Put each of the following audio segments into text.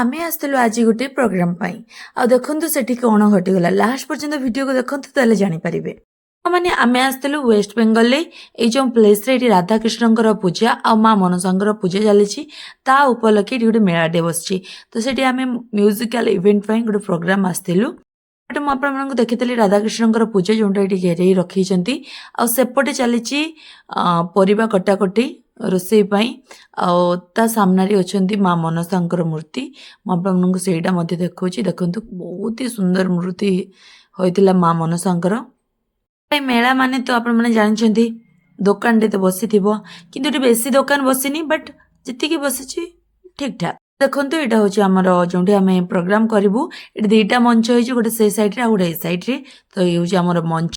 ଆମେ ଆସିଥିଲୁ ଆଜି ଗୋଟେ ପ୍ରୋଗ୍ରାମ ପାଇଁ। ଆଉ ଦେଖନ୍ତୁ ସେଠି କ'ଣ ଘଟିଗଲା। ଲାଷ୍ଟ ପର୍ଯ୍ୟନ୍ତ ଭିଡ଼ିଓକୁ ଦେଖନ୍ତୁ, ତାହେଲେ ଜାଣିପାରିବେ। ମାନେ ଆମେ ଆସିଥିଲୁ ୱେଷ୍ଟ ବେଙ୍ଗଲରେ ଏଇ ଯେଉଁ ପ୍ଲେସ୍ରେ, ଏଠି ରାଧାକୃଷ୍ଣଙ୍କର ପୂଜା ଆଉ ମା ମନସାଙ୍କର ପୂଜା ଚାଲିଛି। ତା ଉପଲକ୍ଷେ ଏଠି ଗୋଟେ ମେଳାଟେ ବସିଛି। ତ ସେଠି ଆମେ ମ୍ୟୁଜିକାଲ ଇଭେଣ୍ଟ ପାଇଁ ଗୋଟେ ପ୍ରୋଗ୍ରାମ ଆସିଥିଲୁ। ଏଠି ମୁଁ ଆପଣମାନଙ୍କୁ ଦେଖିଥିଲି ରାଧାକୃଷ୍ଣଙ୍କର ପୂଜା, ଯେଉଁଟା ଏଠି ଘେରେଇ ରଖିଛନ୍ତି। ଆଉ ସେପଟେ ଚାଲିଛି ପରିବା କଟାକଟି ରୋଷେଇ ପାଇଁ। ଆଉ ତା ସାମ୍ନାରେ ଅଛନ୍ତି ମା ମନସାଙ୍କର ମୂର୍ତ୍ତି। ମୁଁ ଆପଣମାନଙ୍କୁ ସେଇଟା ମଧ୍ୟ ଦେଖାଉଛି। ଦେଖନ୍ତୁ, ବହୁତ ହି ସୁନ୍ଦର ମୂର୍ତ୍ତି ହୋଇଥିଲା ମା ମନସାଙ୍କର। ଏ ମେଳା ମାନେ ତ ଆପଣମାନେ ଜାଣିଛନ୍ତି, ଦୋକାନଟେ ତ ବସିଥିବ। କିନ୍ତୁ ଏଠି ବେଶୀ ଦୋକାନ ବସିନି, ବଟ୍ ଯେତିକି ବସିଛି ଠିକ୍ ଠାକ୍। ଦେଖନ୍ତୁ, ଏଇଟା ହେଉଛି ଆମର ଯେଉଁଠି ଆମେ ପ୍ରୋଗ୍ରାମ କରିବୁ। ଏଠି ଦୁଇଟା ମଞ୍ଚ ହେଇଛି, ଗୋଟେ ସେ ସାଇଡ଼୍ରେ ଆଉ ଗୋଟେ ଏ ସାଇଡ଼୍ରେ। ତ ଇଏ ହେଉଛି ଆମର ମଞ୍ଚ।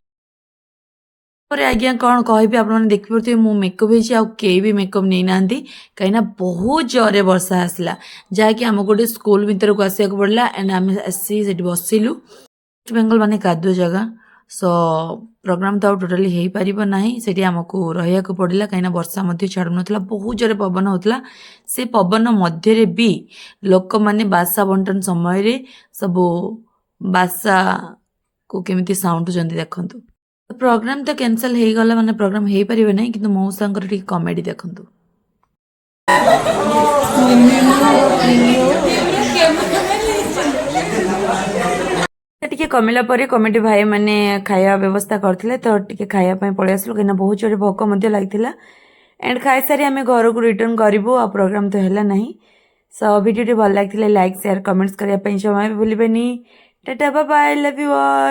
ପରେ ଆଜ୍ଞା, କ'ଣ କହିବି, ଆପଣମାନେ ଦେଖିପାରୁଥିବେ ମୁଁ ମେକଅପ୍ ହେଇଛି ଆଉ କେହି ବି ମେକଅପ୍ ନେଇନାହାନ୍ତି, କାହିଁକିନା ବହୁତ ଜୋରରେ ବର୍ଷା ଆସିଲା, ଯାହାକି ଆମକୁ ଗୋଟେ ସ୍କୁଲ ଭିତରକୁ ଆସିବାକୁ ପଡ଼ିଲା। ଆଣ୍ଡ ଆମେ ଆସି ସେଠି ବସିଲୁ। ୱେଷ୍ଟ ବେଙ୍ଗଲ ମାନେ କାଦୁଅ ଜାଗା। ସୋ ପ୍ରୋଗ୍ରାମ ତ ଆଉ ଟୋଟାଲି ହେଇପାରିବ ନାହିଁ। ସେଠି ଆମକୁ ରହିବାକୁ ପଡ଼ିଲା, କାହିଁକିନା ବର୍ଷା ମଧ୍ୟ ଛାଡ଼ୁନଥିଲା, ବହୁତ ଜୋରେ ପବନ ହେଉଥିଲା। ସେ ପବନ ମଧ୍ୟରେ ବି ଲୋକମାନେ ବାସା ବଣ୍ଟନ ସମୟରେ ସବୁ ବାସାକୁ କେମିତି ସାଉଣ୍ଟୁଛନ୍ତି ଦେଖନ୍ତୁ। ପ୍ରୋଗ୍ରାମ ତ କ୍ୟାନସଲ୍ ହେଇଗଲା, ମାନେ ପ୍ରୋଗ୍ରାମ ହେଇପାରିବ ନାହିଁ। କିନ୍ତୁ ମଉସାଙ୍କର ଟିକେ କମେଡ଼ି ଦେଖନ୍ତୁ। ଟିକେ କମିଲା ପରେ କମିଟି ଭାଇମାନେ ଖାଇବା ବ୍ୟବସ୍ଥା କରିଥିଲେ, ତ ଟିକେ ଖାଇବା ପାଇଁ ପଳେଇ ଆସିଲୁ, କାହିଁକିନା ବହୁତ ଜୋରେ ଭୋକ ମଧ୍ୟ ଲାଗିଥିଲା। ଆଣ୍ଡ ଖାଇସାରି ଆମେ ଘରକୁ ରିଟର୍ନ କରିବୁ। ଆଉ ପ୍ରୋଗ୍ରାମ ତ ହେଲା ନାହିଁ। ସୋ ଭିଡ଼ିଓଟି ଭଲ ଲାଗିଥିଲେ ଲାଇକ୍, ସେୟାର, କମେଣ୍ଟସ୍ କରିବା ପାଇଁ ଜମା ବି ଭୁଲିବେନି। Tata, bye, love you all.